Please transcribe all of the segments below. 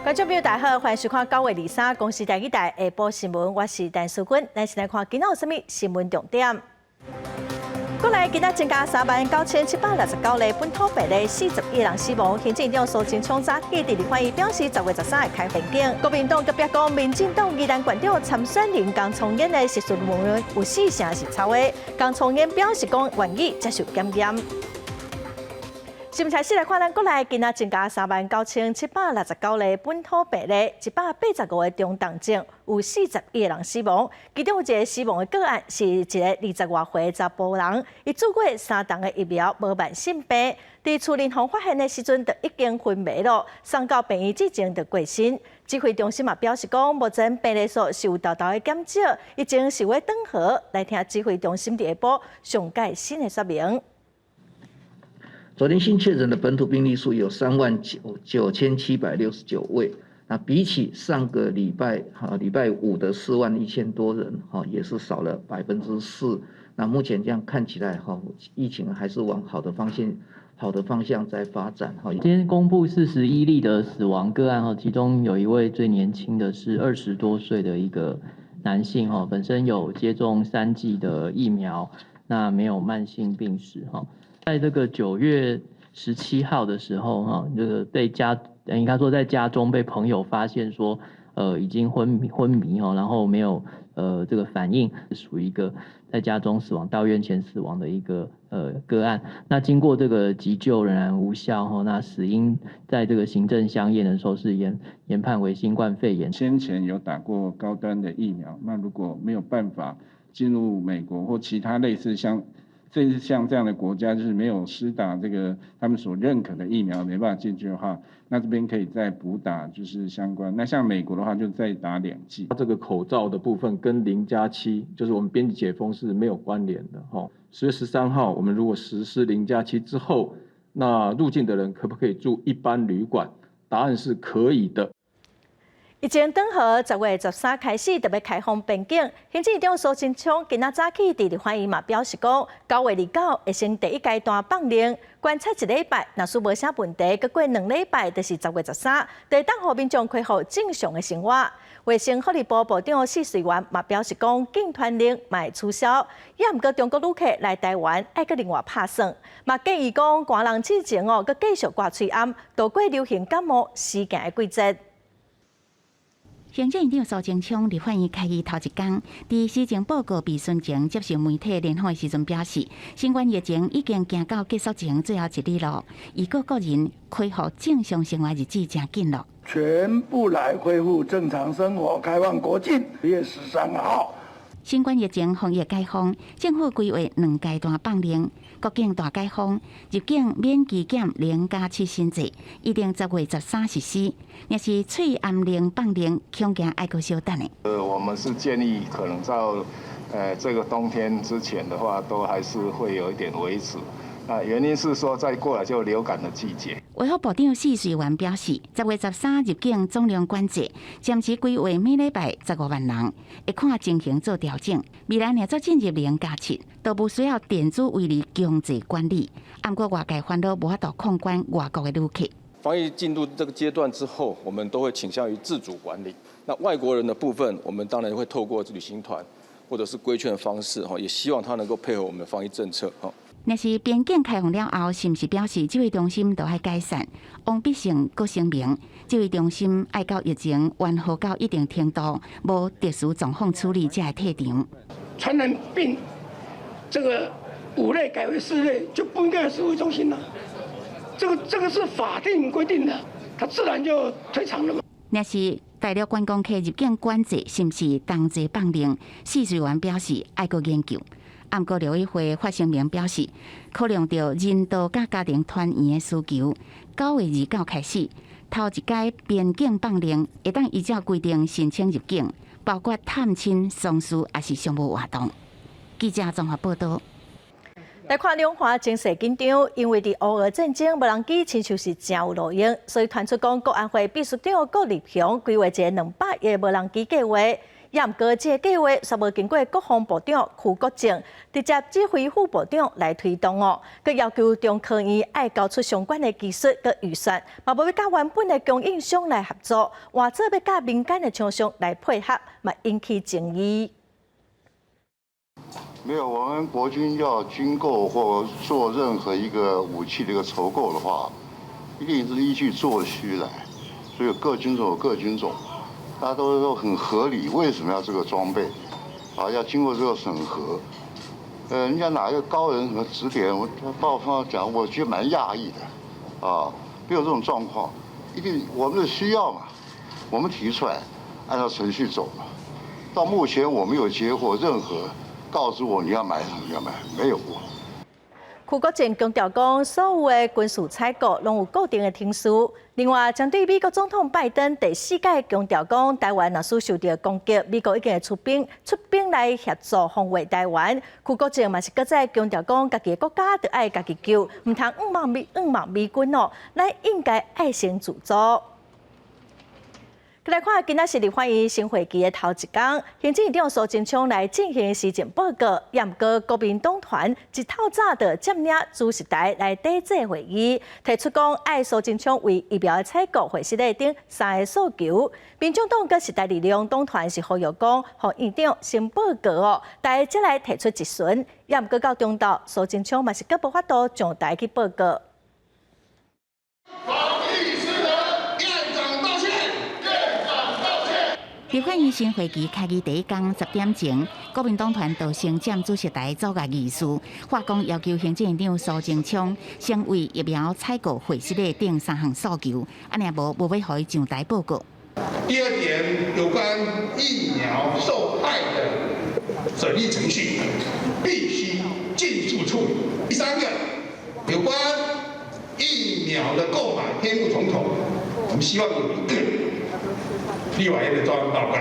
觀眾朋友大家好，歡迎收看9月23公視台語台下晡新聞，我是陳淑君。咱先來看今仔有啥物新聞重點。國內今仔增加39,769例本土病例，41人死亡。行政院長蘇貞昌早起佇立法院表示，10月13會開邊境。國民黨隔壁講，民進黨宜蘭縣長參選人江聰英的學術論文有四成是抄的。江聰英表示講願意接受檢驗。新聞開始來看，咱國內今仔增加39,769例本土病例，185個中重症，有41個人死亡。其中有一個死亡的個案是一个二十外歲查埔人，伊注過三劑的疫苗，無慢性病，佇厝內予發現的時陣就已經昏迷了，送到病院之前就過身。指揮中心嘛表示講，目前病例數是有沓沓的減少，疫情是欲轉好。來聽指揮中心佇下晡上蓋新的說明。昨天新確診的本土病例數有3萬9769位，那比起上個禮拜哈禮拜五的4萬1000多人哈，也是少了4%。那目前這樣看起來哈，疫情還是往好的方向在發展哈。今天公布41例的死亡個案哈，其中有一位最年輕的是20多歲的一個男性哈，本身有接種三劑的疫苗，那沒有慢性病史哈。在這個9月17號的時候，哈，這個被家，應該說在家中被朋友發現說，已經昏迷哈，然後沒有這個反應，屬於一個在家中死亡到院前死亡的一個個案。那經過這個急救仍然無效哈，那死因在這個行政相驗的時候是研判為新冠肺炎。先前有打過高端的疫苗，那如果沒有辦法進入美國或其他類似像這樣的國家，就是沒有施打這個他們所認可的疫苗，沒辦法進去的話，那這邊可以再補打，就是相關。那像美國的話，就再打2劑。這個口罩的部分跟0加7，就是我們邊境解封是沒有關聯的。哈，10月13號，我們如果實施零加七之後，那入境的人可不可以住一般旅館？答案是可以的。疫情轉好，10月13開始就欲開放邊境。行政院長蘇貞昌今仔早起佇立法院嘛表示講，9月29會先第一階段放令，觀察一禮拜，若是無啥問題，閣過2禮拜就是十月十三，就會當予民眾恢復正常的生活。衛生福利部部長許瑞元嘛表示講，禁團令嘛會取消，也毋過中國旅客來台灣愛閣另外拍算，嘛建議講寒人之前哦，閣繼續掛喙罨，度過流行感冒時行的季節。行政院長蘇貞昌立法院開議頭一工，佇施政報告備詢前接受媒體聯訪的時陣表示，新冠疫情已經行到結束前最後一里路，預告國人恢復正常生活日子誠緊囉。全部來恢復正常生活，開放國境，10月13號。新冠疫情防疫解封，政府規劃兩階段放令，國境大解封，入境免機檢0加7新制，預定10月13實施。若是喙罨令放令，恐驚愛閣小等的。我們是建議可能到這個冬天之前的話，都還是會有一點維持。啊，原因是說再過來就流感的季節。衛福部長許瑞元表示，十月十三入境總量管制，暫時規劃每禮拜15萬人，會看情形做調整。未來若再進入零加七，都無需要電子圍籬強制管理。毋過外界煩惱無法度控管外國的旅客。防疫進入這個階段之後，我們都會傾向於自主管理。那外國人的部分，我們當然會透過旅行團或者是規勸的方式，哈，也希望他能夠配合我們的防疫政策，哈。若是邊境開放了後，是毋是表示指揮中心都愛解散？王必勝閣聲明，指揮中心愛到疫情緩和到一定程度，無特殊狀況處理才會退場。傳染病這個5類改為4類，就不應該有指揮中心了。這個是法定規定的，它自然就退場了嘛。若是大陸觀光客入境管制，是毋是同齊放令？許瑞元表示愛閣研究。毋過陸委會發聲明表示，考量著人道佮家庭團圓的需求，9月29開始，頭一階邊境放令，會當依照規定申請入境，包括探親、喪事抑是商務活動。記者綜合報道。來看兩岸情勢緊張，因為佇烏俄戰爭，無人機親像是誠有路用，所以傳出講國安會秘書長郭立雄規劃一个200億無人機計劃。也毋過這个計劃煞無經過國防部長邱國正，直接指揮副部長來推動哦。閣要求中科院愛交出相關的技術佮預算，嘛無欲佮原本的供應商來合作，換做欲佮民間的廠商來配合，嘛引起爭議。沒有，我們國軍要軍購或做任何一個武器的一個籌購的話，一定是依據做需來，所以各軍種有各軍種，大家都都很合理。為什麼要這個裝備？啊，要經過這個審核。人家哪一個高人什麼指點，我報上講，我覺得蠻訝異的。啊，沒有這種狀況，一定我們的需要嘛，我們提出來，按照程序走嘛。到目前我沒有接獲任何告知我你要買什麼要買，沒有過。邱國正強調講，所有的軍事採購攏有固定的程序。另外，針對美國總統拜登第四擺強調講，台灣若是受著攻擊，美國已經會出兵來協助防衛台灣。邱國正嘛是閣再強調講，家己的國家著愛家己救，毋通向望美軍哦，咱應該愛先自主。來看，今仔是立法院新會期的頭一工，行政院長蘇貞昌來進行施政報告。也毋過國民黨團一透早就佔領主席台來抵制會議，提出講愛蘇貞昌為疫苗的採購會失禮等三个訴求。民眾黨佮時代力量黨團是呼籲講，予院長先報告哦，大家才來提出質詢。也毋過到中晝，蘇貞昌嘛是閣無法度上台去報告。防疫失德，院長道歉，院長道歉。立法院新會期開議第一工10點鐘，國民黨團就先佔主席台阻礙議事，發講要求行政院長蘇貞昌先為疫苗採購會失禮等三項訴求，按呢無無欲予伊上台報告。第二點，有關疫苗受害的審議程序必須盡速處理。第三個，有關疫苗的購買天幕重重，我們希望有一個立法院的專案報告。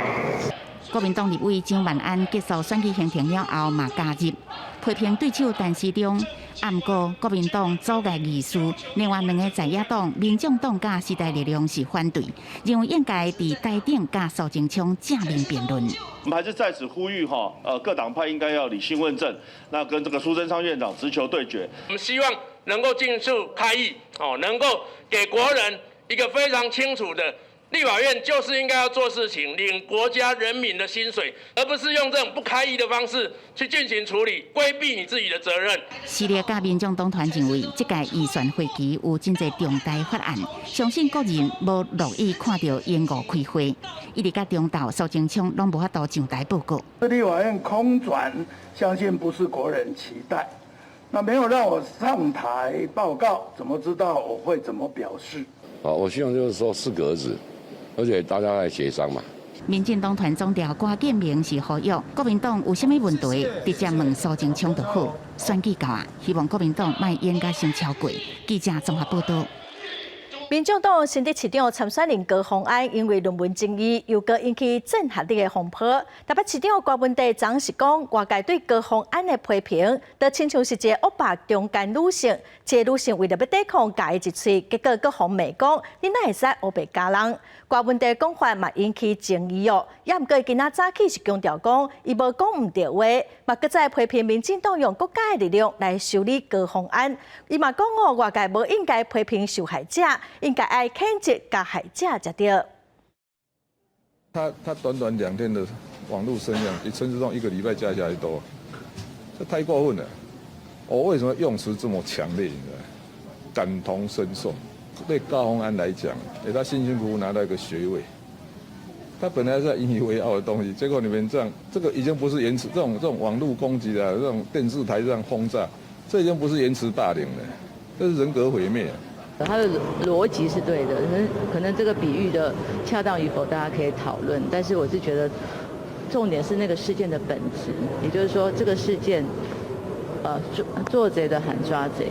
國民黨立委蔣萬安結束選舉行程了後，嘛加入批評對手陳時中。毋過國民黨阻礙議事，另外兩个在野黨民眾黨佮時代力量是反對，認為應該佇台頂佮蘇貞昌正面辯論。我們還是在此呼籲哈，各黨派應該要理性問政，那跟這個蘇貞昌院長直球對決。我們希望能夠盡速開議，哦，能夠給國人一個非常清楚的。立法院就是應該要做事情，領國家人民的薪水，而不是用這種不開議的方式去進行處理，規避你自己的責任。時力佮民眾黨團認為，這屆預算會期有真濟重大法案，相信國人無樂意看著延誤開會。一直到中晝，蘇貞昌攏無法度上台報告。立法院空轉，相信不是國人期待。那沒有讓我上台報告，怎麼知道我會怎麼表示？好，我希望就是說適可而止。而且大家來協商嘛。民進黨團總召郭建明是呼籲國民黨有啥物問題，直接問蘇貞昌就好。選舉到啊，希望國民黨莫演甲傷超過。記者綜合報道。民眾黨新竹市長參選人高虹安因為論文爭議，又閣引起震撼力的風波。台北市長柯文哲昨是講，外界對高虹安的批評，就親像是一個惡霸強姦女性，這個女性為著欲抵抗，咬伊一喙，結果閣予罵講，你哪會使烏白咬人？柯文哲講法嘛引起爭議哦。也毋過今仔早起是強調講，伊無講毋對話，嘛閣再批評民進黨用國家的力量來修理高虹安。伊嘛講哦，外界無應該批評受害者，應該愛譴責加害者才對。他短短2天的網路聲量，比陳時中一個禮拜加起來多，這太過分了。我為什麼用詞這麼強烈？你知道？感同身受。對高虹安來講，他辛辛苦苦拿到一個學位，他本來是引以為傲的東西，結果你們這樣，這個已經不是言辭，這種網路攻擊啊，這種電視台這樣轟炸，這已經不是言辭霸凌了，這是人格毀滅。他的邏輯是對的，可能這個比喻的恰當與否，大家可以討論。但是我是覺得，重點是那個事件的本質，也就是說，這個事件，做賊的喊抓賊。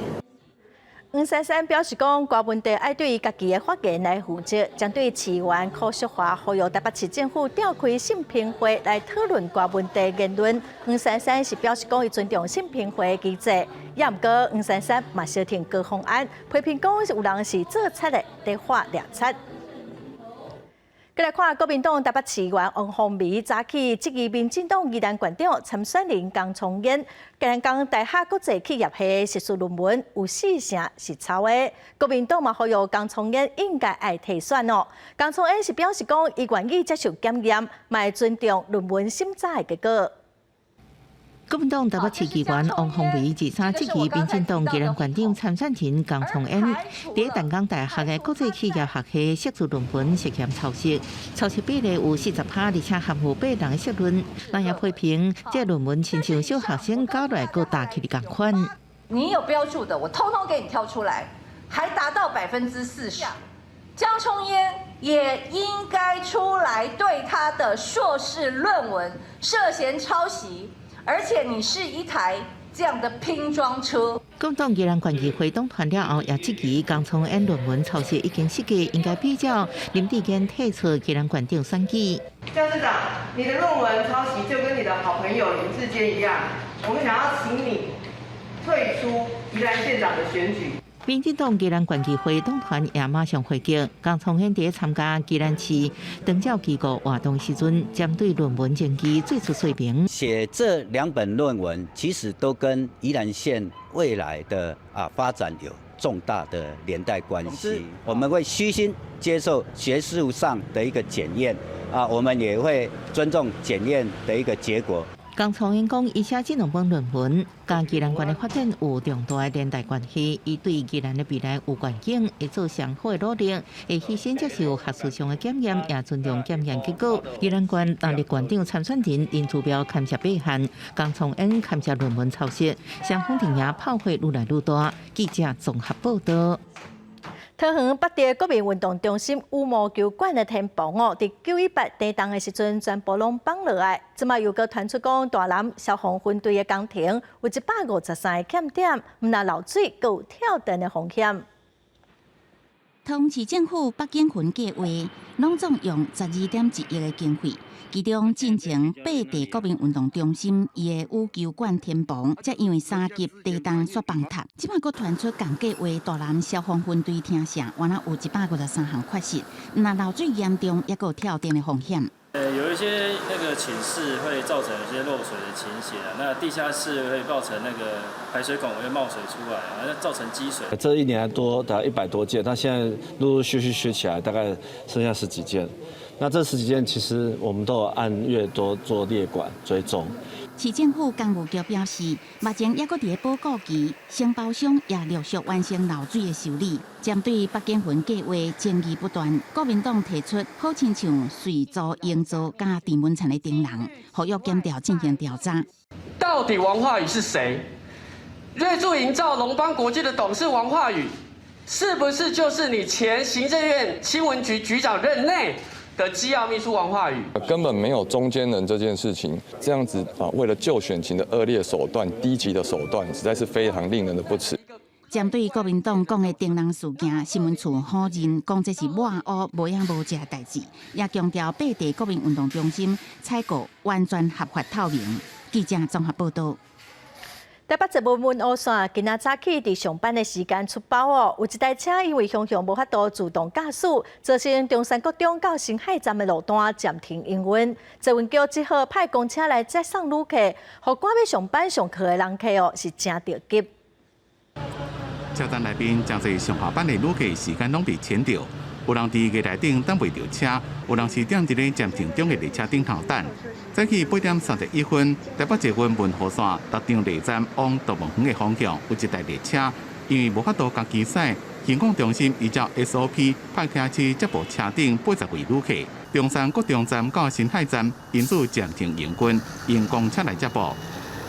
黃珊珊表示講，柯文哲愛對家己的發言來負責，針對市議員柯淑華呼籲台北市政府召開性平會來討論柯文哲言論。黃珊珊是表示講，伊尊重性平會的機制，也毋過黃珊珊嘛相挺高虹安，批評講有人是做賊的，佇畫掠賊。過來看國民黨台北市議員王鴻薇早起質疑民進黨宜蘭縣長參選人江聰淵，淡江大學國際企業系碩士論文有四成是抄的。國民黨嘛呼籲江聰淵應該愛退選哦。江聰淵是表示講，伊願意接受檢驗，嘛會尊重論文審查的結果。國民黨台北市議員王鴻薇二三質疑民進黨宜蘭縣長參選人江聰淵，佇淡江大學的國際企業學系碩士論文涉嫌抄襲，抄襲比例有40%，而且含有八人的社論，咱也批評這論文親像小學生搞來閣打去的仝款。你有標註的，我通通給你挑出來，還達到40%。江聰淵也應該出來對他的碩士論文涉嫌抄襲。而且你是一台這樣的拼裝車。國民黨宜蘭縣議會黨團了後，也質疑江聰淵論文抄襲已經失格，應該比照林智堅退出宜蘭縣長選舉。江市長，你的論文抄襲就跟你的好朋友林智堅一樣，我們想要請你退出宜蘭縣長的選舉。民進黨宜蘭縣議會黨團也馬上回擊，江聰淵佇參加宜蘭市長照機構活動時陣，針對論文爭議做出說明。寫這兩本論文，其實都跟宜蘭縣未來的發展有重大的連帶關係。我們會虛心接受學術上的一個檢驗，我們也會尊重檢驗的一個結果。江聰淵講，伊寫這兩本論文，佮宜蘭縣的發展有重大的連帶關係，伊對宜蘭的未來有願景，會做上好的努力，會虛心接受學術上的檢驗，也尊重檢驗結果。宜蘭縣擔任縣長參選人林姿妙牽涉八項，江聰淵牽涉論文抄襲，雙方陣營炮火愈來愈大。記者綜合報道。桃園北碇國民運動中心羽毛球館的天棚哦，佇918地動的時陣，全部攏崩落來。這馬又閣傳出講，大湳消防分隊的工程有153個欠點，毋但漏水，閣有跳電的風險。桃園市政府北景園計畫，攏總用12.1億的經費，其中進前八地國民運動中心伊的羽球館天棚，才因為三級地動煞崩塌。這馬閣傳出仝計劃大湳消防分隊廳舍，原來有153項缺失，毋但漏水嚴重，抑閣有跳電的風險。有一些那個寢室會造成有些漏水的情形啊，那地下室會造成那個排水孔會冒水出來啊，那造成積水。這一年多大概100多件，那現在陸陸續續修起來，大概剩下十幾件。那這十幾件其實我們都有按月多做列管追蹤。市政府工務局表示，目前猶閣佇咧報告期，承包商也陸續完成漏水的修理。針對北景園計畫爭議不斷，國民黨提出好親像瑞造營造佮鄭文燦的等人，呼籲檢調進行調查。到底王化宇是誰？瑞築營造龍邦國際的董事王化宇，是不是就是你前行政院新聞局局長任內的機要秘書王化宇？根本沒有中間人這件事情，這樣子啊，為了救選情的惡劣手段、低級的手段，實在是非常令人的不齒。針對國民黨講的頂人事件，新聞處否認講這是抹烏無影無跡的代誌，也強調八地國民運動中心採購完全合法透明。記者綜合報道。台北捷運文湖線今仔早起佇上班的時間出包哦，有一台車因為雄雄無法度自動駕駛，造成中山國中到新海站的路段暫停營運。捷運局只好派公車來接送旅客，予趕欲上班上課的人客哦是誠著急。車站內面誠濟上下班的旅客時間攏被牽著，有人佇月台頂等袂著車，有人是踮佇咧暫停中的列車頂頭等。早起8點31分，台北捷運文湖線六張犁站往動物園的方向有一台列車，因為無法度家己駛，行管中心依照 SOP 派車去接駁車頂80位旅客。中山國中站到新海站因此暫停營運，用公車來接駁。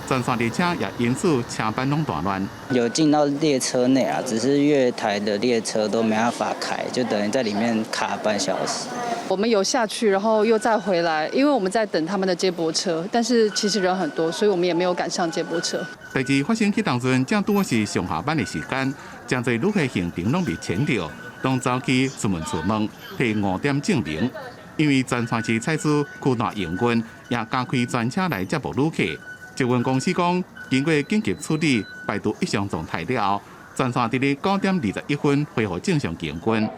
全線列車也因此車班攏大亂。有進到列車內啊，只是月台的列車都沒辦法開，就等於在裡面卡半小時。我們有下去，然後又再回來，因為我們在等他們的接駁車，但是其實人很多，所以我們也沒有趕上接駁車。代誌發生彼當陣，正拄是上下班的時間，誠濟旅客行程攏被牽著，攏走去新聞處問，提5點證明。因為全線是採取區段營運，也加開專車來接駁旅客。捷運公司講，經過緊急處理，排除異常狀態了後，全線佇咧9點21分恢復正常營運。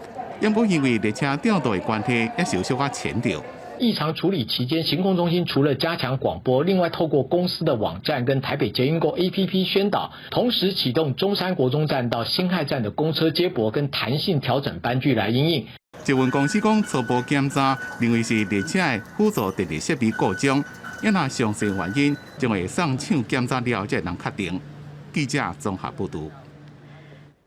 也無因為列車調度的關係，也是有小可淺著。異常處理期間，行控中心除了加強廣播，另外透過公司的網站跟台北捷運購 APP 宣導，同時啟動中山國中站到辛亥站的公車接駁跟彈性調整班距來因應。捷運公司講初步檢查，認為是列車的輔助電力設備故障，若詳細原因將會送廠檢查了才能確定。記者綜合報導。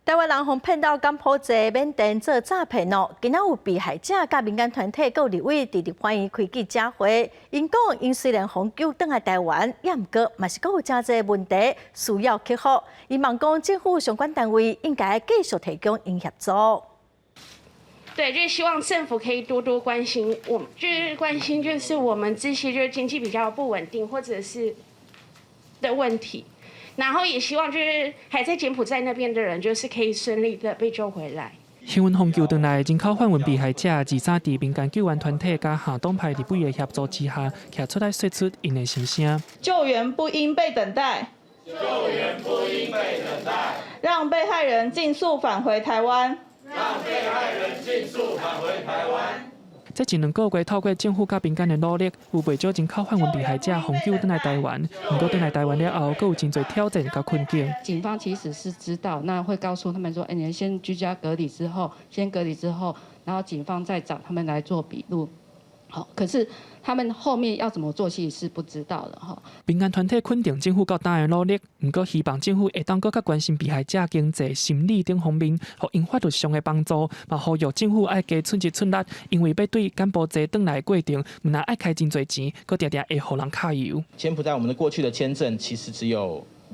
台灣人予騙到柬埔寨、緬甸做詐騙哦，今仔有被害者佮民間團體閣立委佇立法院開記者會，𪜶講𪜶雖然予救轉來台灣，也毋過嘛是閣有誠濟問題需要克服。𪜶望講政府相關單位應該繼續提供𪜶協助。對，就是希望政府可以多多關心我，就是關心就是我們這些就是經濟比較不穩定或者是的問題。然後也希望就是還在柬埔寨那邊的人，就是可以順利的被救回來。幸運予救轉來人口販運被害者，23佇民間救援團體佮下黨派立委的協助之下，徛出來說出𪜶的心聲。救援不應被等待，救援不應被等待，讓被害人盡速返回台灣，讓被害人盡速返回台灣。這一兩個月，透過政府佮民間的努力，有袂少人口販運被害者予救轉來台灣。毋過轉來台灣了後，閣有真濟挑戰佮困境。警方其實是知道，那會告訴他們說：“欸，你先居家隔離之後，先隔離之後，然後警方再找他們來做筆錄。”好，可是他們後面要怎麼做，其實是不知道的哈。民間團體肯定政府到今的努力，毋過希望政府會當閣較關心被害者經濟、心理等方面，予𪜶法律上的幫助，嘛呼籲政府愛加出一出力，因為欲對柬埔寨轉來的過程，毋但愛開真濟錢，閣定定會予人揩油。柬埔寨我們的過去的簽證其實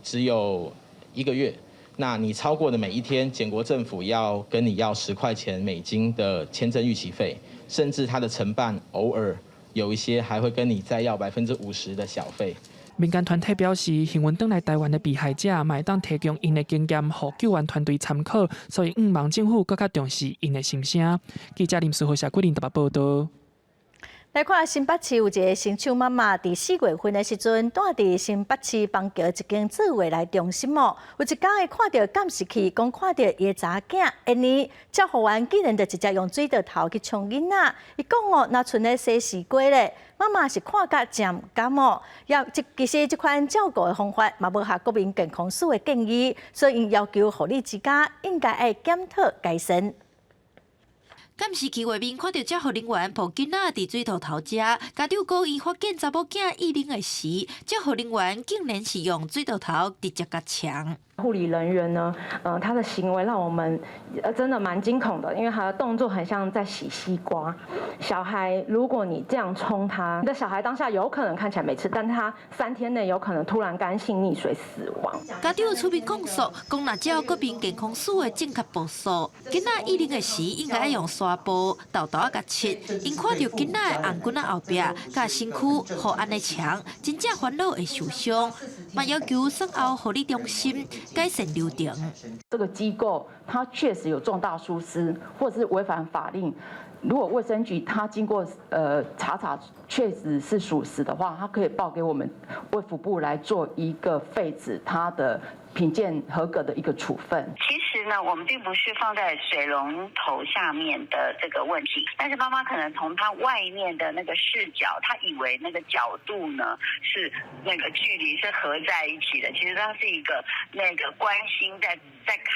只有一個月，那你超過的每一天，柬國政府要跟你要10塊錢美金的簽證逾期費。甚至他的承辦偶爾有一些還會跟你再要50%的小費。民間團體表示，幸運轉來台灣的被害者，嘛會當提供𪜶的經驗，予救援團隊參考，所以向望政府閣較重視𪜶的心聲。記者林思豪、謝桂林台北報導。來看新北市有一个新手媽媽，佇4月份的時陣，蹛佇新北市板橋一間做未來中心哦。有一工伊看著監視器，講看著伊的查某囝，按呢照護員竟然就直接用水道頭去沖囡仔。伊講哦，若賰咧洗西瓜咧，媽媽是看甲誠毋甘哦。也這其實這款照顧的方法嘛無合國民健康署的建議，所以𪜶要求護理之家應該愛檢討改善。監視器畫面看著照護人員抱囡仔佇水槽頭食，家長講𪜶發現查某囝意奶的時，照護人員竟然是用水槽頭直接共沖。護理人員呢，他的行為讓我們真的蠻驚恐的，因為他的動作很像在洗西瓜。小孩，如果你這樣沖他，你的小孩當下有可能看起來沒事，但他3天內有可能突然乾性溺水死亡。家長出面控訴，講若照國民健康署的正確步數，囡仔意奶的時應該用紗布沓沓仔共拭。𪜶看著囡仔的紅棍仔後壁，佮身軀予按呢沖，真正煩惱會受傷，嘛要求產後護理中心改善流程。這個機構它確實有重大疏失，或者是違反法令。如果衛生局他經過查查確實是屬實的話，他可以報給我們衛福部來做一個廢止他的評鑑合格的一個處分。其實呢，我們並不是放在水龍頭下面的這個問題，但是媽媽可能從她外面的那個視角，她以為那個角度呢是那個距離是合在一起的，其實它是一個那個關心在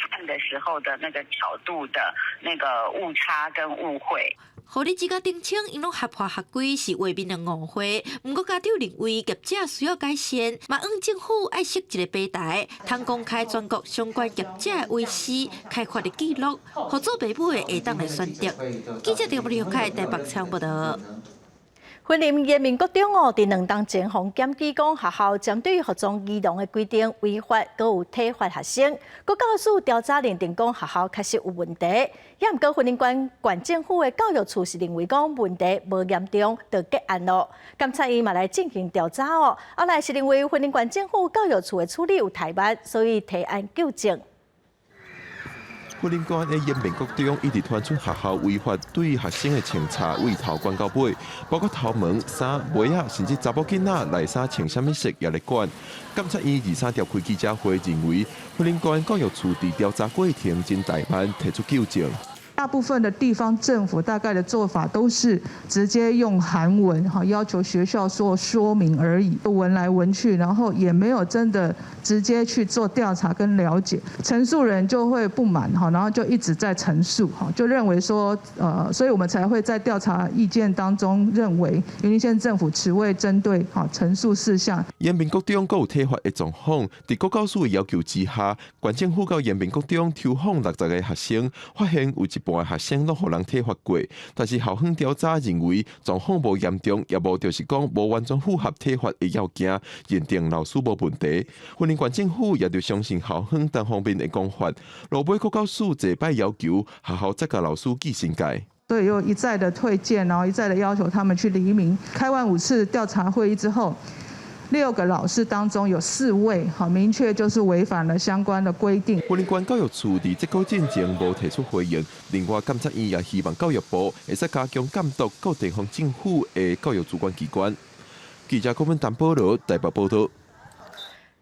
看的時候的那個角度的那個誤差跟誤會。護理之家澄清，𪜶攏合法合規是畫面的誤會。毋過家長認為業者需要改善，嘛向政府愛設一個平台，通公開全國相關業者的醫師開罰的記錄，予做爸母的會當來選擇。記者劉立凱台北採訪報導。雲林延銘國中哦，佇2冬前予檢舉講學校針對服裝儀容的規定違法，閣有體罰學生。國教署調查認定講學校確實有問題，也毋過雲林縣縣政府的教育處是認為講問題無嚴重，就結案咯。監察院嘛來進行調查哦，後來是認為雲林縣政府教育處的處理有怠慢，所以提案糾正。雲林縣的延銘國中一直傳出學校違法對學生的穿插對頭管到尾，包括頭毛、衫、襪仔，甚至查某囡仔內衫穿啥物色也咧管。監察院23召開記者會，認為雲林縣教育處佇調查過程真怠慢，提出糾正。大部分的地方政府大概的做法都是直接用函文哈要求學校做說明而已，文來文去，然後也沒有真的直接去做調查跟了解，陳述人就會不滿哈，然後就一直在陳述哈，就認為說，所以我們才會在調查意見當中認為雲林縣政府遲未針對哈陳述事項。延平國中閣有體罰的狀況，佇國教署的要求之下，縣政府到延平國中抽訪60個學生，發現有一半的學生攏予人體罰過，但是校方調查認為狀況無嚴重，也無就是講無完全符合體罰的要件，認定老師無問題。雲林縣政府也就相信校方單方面的講法，落尾國教署這擺要求學校再共老師寄申誡。所以又一再的退件，然後一再的要求他們去釐明。開完5次調查會議之後，6個老師當中有4位，好明確就是違反了相關的規定。雲林縣教育處佇這個進前無提出回應。另外，監察院也希望教育部會使加強監督各地方政府的教育主管機關。記者郭文丹保羅台北報道。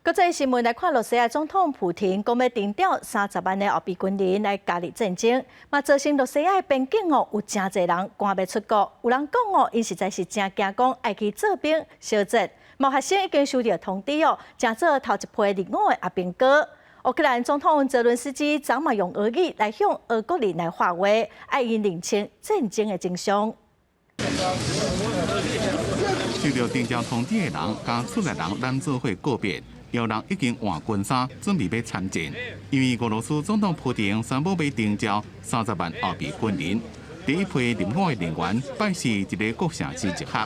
國際新聞來看，羅西亞總統普廷講欲徵調30萬的後備軍人來加入戰爭，嘛造成羅西亞的邊境哦有誠濟人趕欲出國，有人講哦，𪜶實在是誠驚講愛去做兵相戰。某學生已經收到通知哦，成做頭一批入伍的阿兵哥。烏克蘭總統澤倫斯基昨嘛用俄語來向俄國人來發話，愛𪜶認清戰爭的真相。收到徵召通知的人，佮厝內人攬做伙告別。有人已經換軍衫，準備欲參戰。因為俄羅斯總統普丁宣布欲徵召30萬後備軍人，第一批入伍的人員拜四佇咧各城市集合。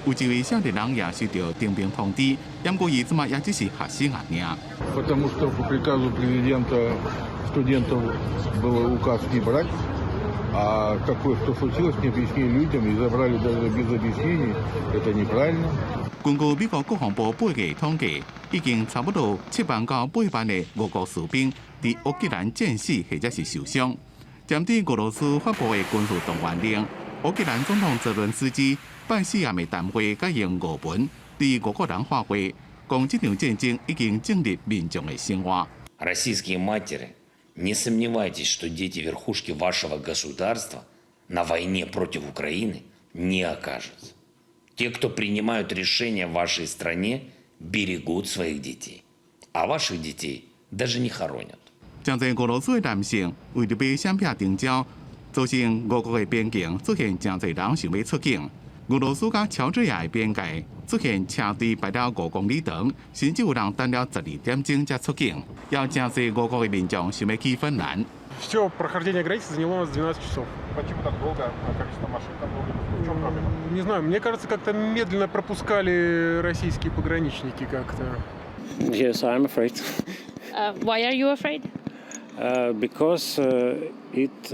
有一位少年人也收到徵兵通知，毋過伊這擺也只是學生爾。 Потому что по приказу президента студентов был указ не брать, а такое, что случилось, не объяснили людям и забрали даже без объяснений, это неправильно. 根據美國國防部8月統計，已經差不多7萬到8萬的俄國士兵佇烏克蘭戰死或者是受傷。針對俄羅斯發布的軍事動員令，烏克蘭總統澤倫斯基拜四暗暝談話，佮用俄文對俄國人發話，講這場戰爭已經進入民眾的生活。 Российские матери, не сомневайтесь, что дети верхушки вашего государства на войне против Украины не окажутся. Те, кто принимают решения в вашей стране, берегут своих детей, а ваших детей даже не хоронят. 誠濟俄羅斯的男性為著欲閃避徵召，造成俄國的邊境出現誠濟人想欲出境。俄羅斯佮喬治亞的邊界出現車隊排了5公里長，甚至有人等了12點鐘才出境。也有誠濟俄國的民眾想欲去芬蘭。 Все прохождение границы заняло у нас 12 часов. Почему так долго? А количество машин там много? В чем проблема? Не знаю, мне кажется, как-то медленно пропускали российские пограничники как-то. Yes, I'm afraid. Why are you afraid? Because it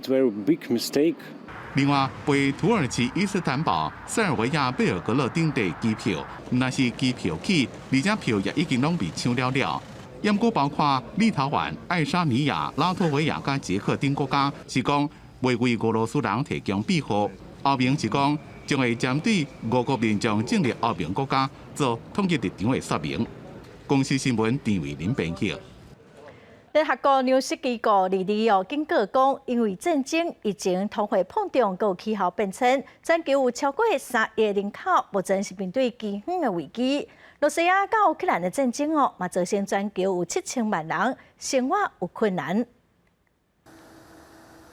very big mistake. 另外，飛土耳其伊斯坦堡、塞爾維亞貝爾格勒等地機票，毋但是機票起，而且票也已經攏被搶了了。毋過包括立陶宛、愛沙尼亞、拉脫維亞佮捷克等國家，是講袂為俄羅斯人提供庇護。歐盟是講將會針對俄國民眾進入歐盟國家做統一立場的說明。公視新聞陳慧琳編譯。聯合國糧食機構22哦警告講，因為戰爭、疫情、通貨膨脹、閣有氣候變遷，全球有超過3億人口目前是面對饑荒的危機。羅西亞佮烏克蘭的戰爭哦，嘛造成全球有7000萬人生活有困難。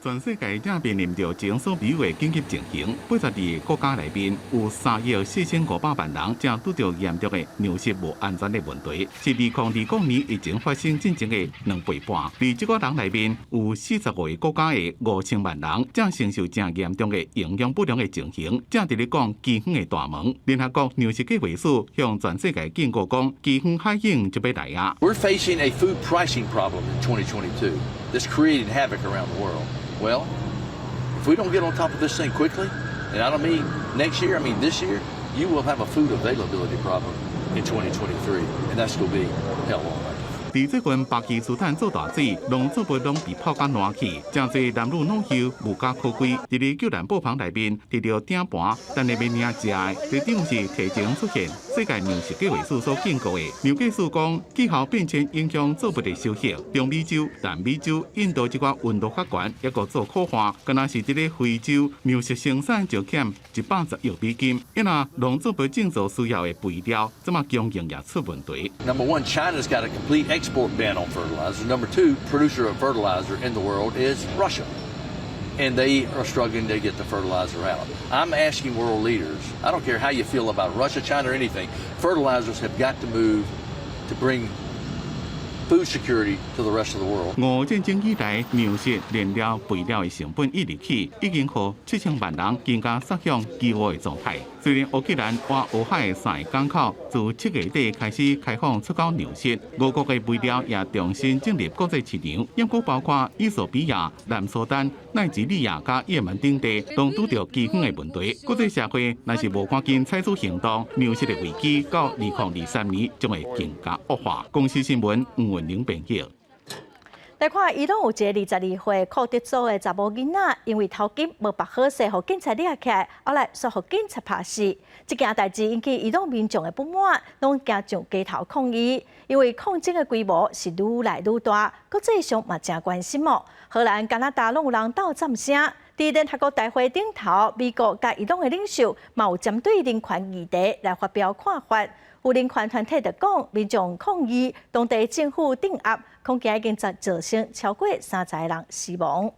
全世界正面臨著前所未有的緊急情形，82個國家內面有3億4500萬人正拄著嚴重的糧食無安全的問題，是2020年疫情發生進前的2倍半。佇這個人內面有45個國家的5000萬人正承受誠嚴重的營養不良的情形，正佇咧講饑荒的大門。聯合國糧食計劃署向全世界警告講，饑荒海湧就欲來矣。 We're facing a food pricing problem in 2022 that's creating havoc around the world. Well, if we don't get on top of this thing quickly, and I don't mean next year, I mean this year, you will have a food availability problem in 2023, and that's going to be hell on earth. 佇最近巴基斯坦做大水，農作物攏被泡甲爛去，誠濟男女老幼無家可歸。佇咧救難布棚內面，提著鼎盤，等咧欲領食的，隊長是提前出現。世界糧食計劃署所警告的。糧計署講，氣候變遷影響作物的收穫，中美洲、南美洲、印度這寡溫度較懸，抑閣做苦旱，敢若是佇咧非洲糧食生產就減110億美金。因若農作物種植需要的肥料，這馬供應也出問題。 Number one, China's got a complete export ban on fertilizer. Number two, producer of fertilizer in the world is Russia. And they are struggling to get the fertilizer out. I'm asking world leaders, I don't care how you feel about Russia, China, or anything, fertilizers have got to move to bring food security to the rest of the world. 俄烏戰爭以來，糧食、燃料、肥料的成本一直起，已經予7000萬人更加趨向飢餓的狀態。雖然烏克蘭倚烏海的三個港口自7月底開始開放出口糧食，俄國的肥料也重新進入國際市場，不過包括衣索比亞、南蘇丹、奈及利亞佮也門等地，攏拄著饑荒的問題。國際社會若是無趕緊採取行動，糧食的危機到2023年將會更加惡化。公視新聞吳文玲編譯。來看，伊朗有一个22歲庫德族的查某囡仔，因為頭巾無縛好勢，予警察掠起來，後來煞予警察拍死。這件代誌引起伊朗民眾的不滿，攏行上街頭抗議，因為抗爭的規模是愈來愈大，國際上嘛誠關心哦。荷蘭、加拿大攏有人鬥讚聲。佇聯合國大會頂頭，美國佮伊朗的領袖嘛有針對人權議題來發表看法。有人權團體就講，民眾抗議，當地政府鎮壓，恐驚已經造成超過30個人死亡。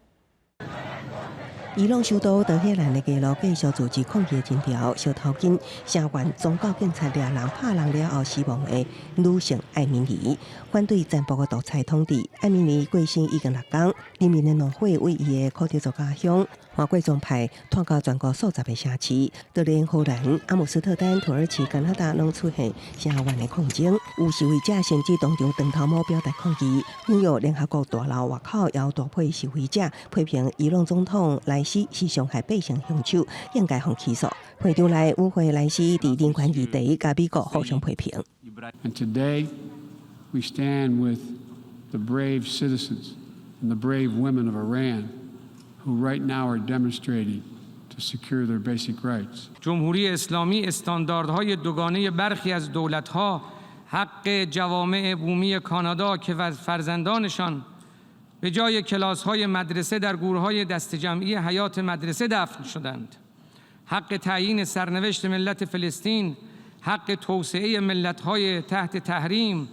伊朗首都德黑蘭的街路繼續組織抗議人潮，燒頭巾聲援宗教警察掠人拍人了後死亡的女性艾米尼，反對殘暴的獨裁統治。艾米尼過身已經6工，人民的怒火為伊的庫德族家鄉跨過宗派，拖到全國數十个城市，就連荷蘭、阿姆斯特丹、土耳其、加拿大攏出現聲援的抗爭，有示威者甚至當場斷頭毛表達抗議。紐約聯合國大樓外口也有大批示威者批評伊朗總統萊希是傷害百姓兇手，應該予起訴。會場內與會萊希佇人權議題佮美國互相批評。 And today we stand with the brave citizens and the brave women of Iran who right now are demonstrating to secure their basic rights. جمهوری اسلامی استانداردهای دوگانه برخی از دولتها حق جوامع بومی کانادا که فرزندانشان به جای کلاس‌های مدرسه در گورهای دسته جمعی حیاط مدرسه دفن شدند حق تعیین سرنوشت ملت فلسطین حق توسعه ملت‌های تحت تحریم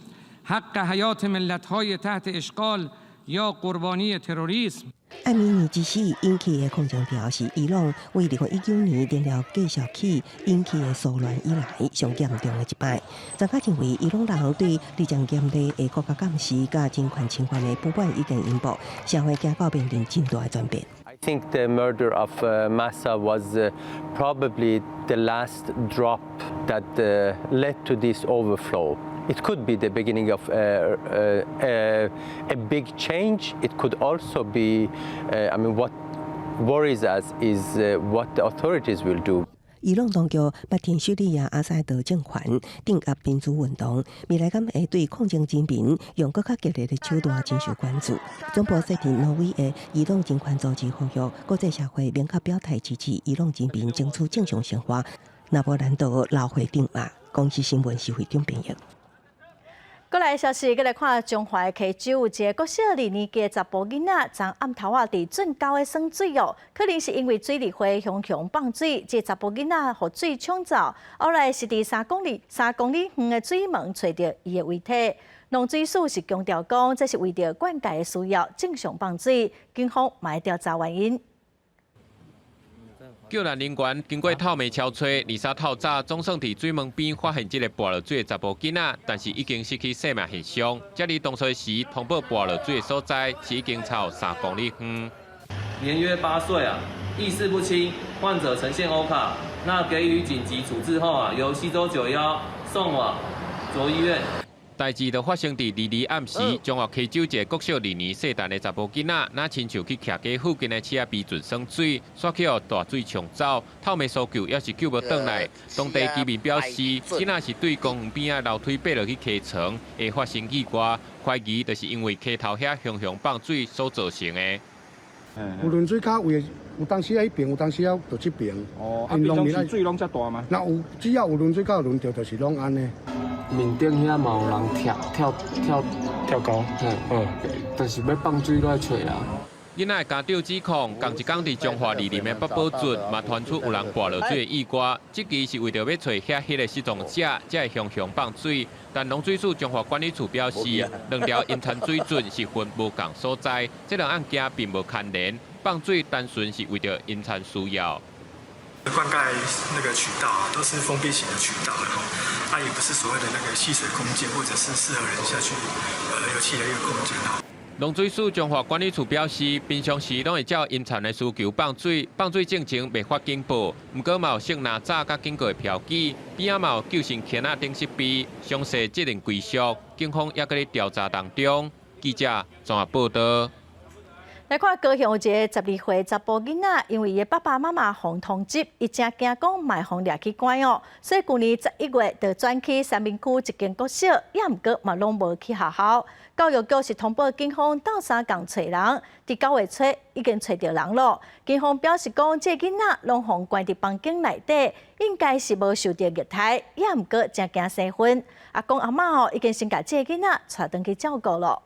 حق حیات ملت‌های تحت اشغال یا قربانی تروریسم 艾米尼之死引起的抗爭潮是伊朗為2019年燃料繼續起引起的騷亂以來上嚴重的一擺。專家認為，伊朗人對日漸嚴厲的國家監視佮人權侵犯的不滿已經引爆，社會驚到面臨真大的轉變。 I think the murder of Mahsa was probably the last drop that led to this overflow. It could be the beginning of a big change. It could also be, I mean, what worries us is what the authorities will do. 伊朗當局捌挺敘利亞阿薩德政權鎮壓民主運動，未來敢會對抗爭人民用閣較激烈的手段真受關注。總部設佇挪威的伊朗人權組織呼籲國際社會明確表態支持伊朗人民爭取正常生活。若無難逃流血鎮壓。公視新聞是會長編譯。過來消息，閣來看彰化溪州有一个國小二年級的查埔囡仔，昨暗頭仔佇圳溝咧耍水哦，可能是因為水利會雄雄放水，這查埔囡仔予水沖走，後來是佇3公里遠的水門揣著伊的遺體。農水署是強調講，這是為著灌溉的需要，正常放水，警方嘛會調查原因。救難人員經過透暝搜揣，23透早總算佇水門邊發現這个跋落水的查埔囡仔，但是已經失去生命現象。這裡當初時通報跋落水的所在是已經超3公里遠。年約8歲啊，意識不清，患者呈現 OHCA，那給予緊急處置後啊，由西州91送往卓醫院。代誌就發生佇22暗時，彰化溪州一个國小二年細漢的查埔囡仔，若親像去徛街附近的市仔埤圳耍水，煞去予大水沖走，透暝搜救也是救無轉來。當地居民表示，囡仔是對公園邊仔樓梯爬落去溪床，會發生意外，懷疑就是因為溪頭遐雄雄放水所造成的。有輪水跤位，有當時啊彼爿，有當時啊就這爿。哦，啊，平常時水攏遮大嗎？若有只要有輪水跤輪著，就是攏按呢。面頂遐嘛有人跳跳跳跳高，嗯，就是欲放水來揣啦。囡仔的家長指控，仝一工佇彰化二林的北寶圳嘛傳出有人跋落水的意外，這其是為著欲揣遐彼个失蹤者，才會雄雄放水。但農水署彰化管理處表示，兩條淹田水圳是分無仝所在，這兩案件並無牽連，放水單純是為著淹田需要。灌溉那個渠道啊，都是封閉型的渠道，然後它也不是所謂的那個蓄水空間，或者是適合人下去遊憩的一個空間啊。農水署彰化管理處表示，平常時攏會照淹田的需求放水，放水進前袂發警報。毋過嘛有設哪閘佮警告的標記，邊仔嘛有救生圈仔等設備，詳細責任歸屬，警方猶閣咧調查當中。記者綜合報導。來看高雄有一个12歲查埔囡仔，因為伊的爸爸媽媽予通緝，伊誠驚講嘛會予掠去關哦，所以舊年11月就轉去三民區一間國小，也毋過嘛攏無去學校。教育局是通報警方鬥相共揣人，佇9月初已經揣著人囉。警方表示講，這个囡仔攏予關佇房間內底，應該是無受著虐待，也毋過誠驚生分。阿公阿嬤吼已經先共這个囡仔帶轉去照顧囉。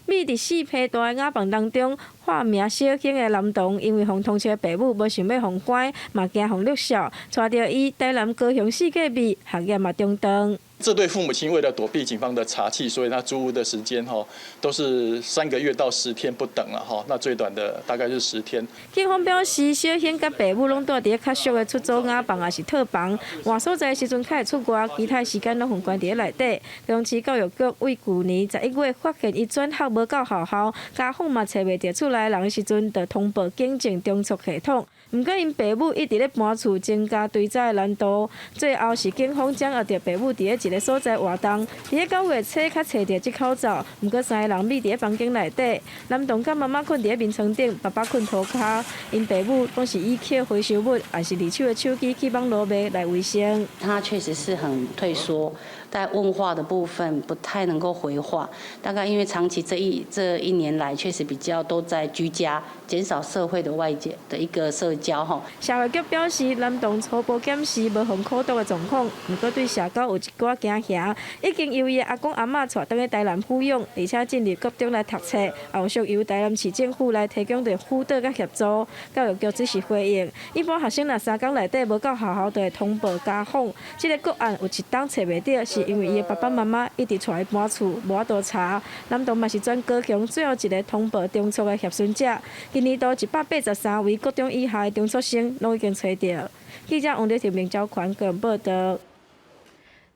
覕佇4坪大的瓦房當中，化名小興的男童，因為予通緝的爸母無想欲予關，嘛驚予勒索，帶著伊台南高雄四界覕，學業嘛中斷。這對父母親為了躲避警方的查緝，所以他租屋的時間哈都是3個月到10天不等了哈。那最短的大概是10天。警方表示，小興佮爸母攏蹛佇咧較俗的出租瓦房，抑是套房，換所在時陣較會出外，其他時間攏予關佇咧內底。高雄市教育局為舊年11月發現伊轉學無到學校，家訪嘛揣袂著厝內人的時陣，就通報警政中促系統。毋過𪜶爸母一直咧搬厝，增加追查的難度。最後是警方掌握著爸母佇咧一个所在活動，佇咧9月初才揣著這口罩。毋過三个人覕佇咧房間內底，男童佮媽媽睏佇咧眠床頂，爸爸睏塗跤。𪜶爸母攏是以抾回收物，抑是二手的手機去網路賣來維生。他確實是很退縮，在問話的部分不太能夠回話。大概因為長期這一年來，確實比較都在居家，減少社會的外界的一個社交吼。社會局表示，男童初步檢視無予苦毒的狀況，毋過對社交有一寡驚嚇，已經由伊的阿公阿嬤帶轉去台南撫養，而且進入國中來讀冊，後續由台南市政府來提供著輔導佮協助。教育局只是回應，一般學生若3工內底無到學校，就會通報家訪。這个個案有一冬揣袂著，是因為伊的爸爸媽媽一直帶伊搬厝，無法度查。男童嘛是全高雄最後一个通報中輟的協尋者。今年度183位國中以下的中輟生攏已經揣著。記者王麗婷、明昭權個人報導。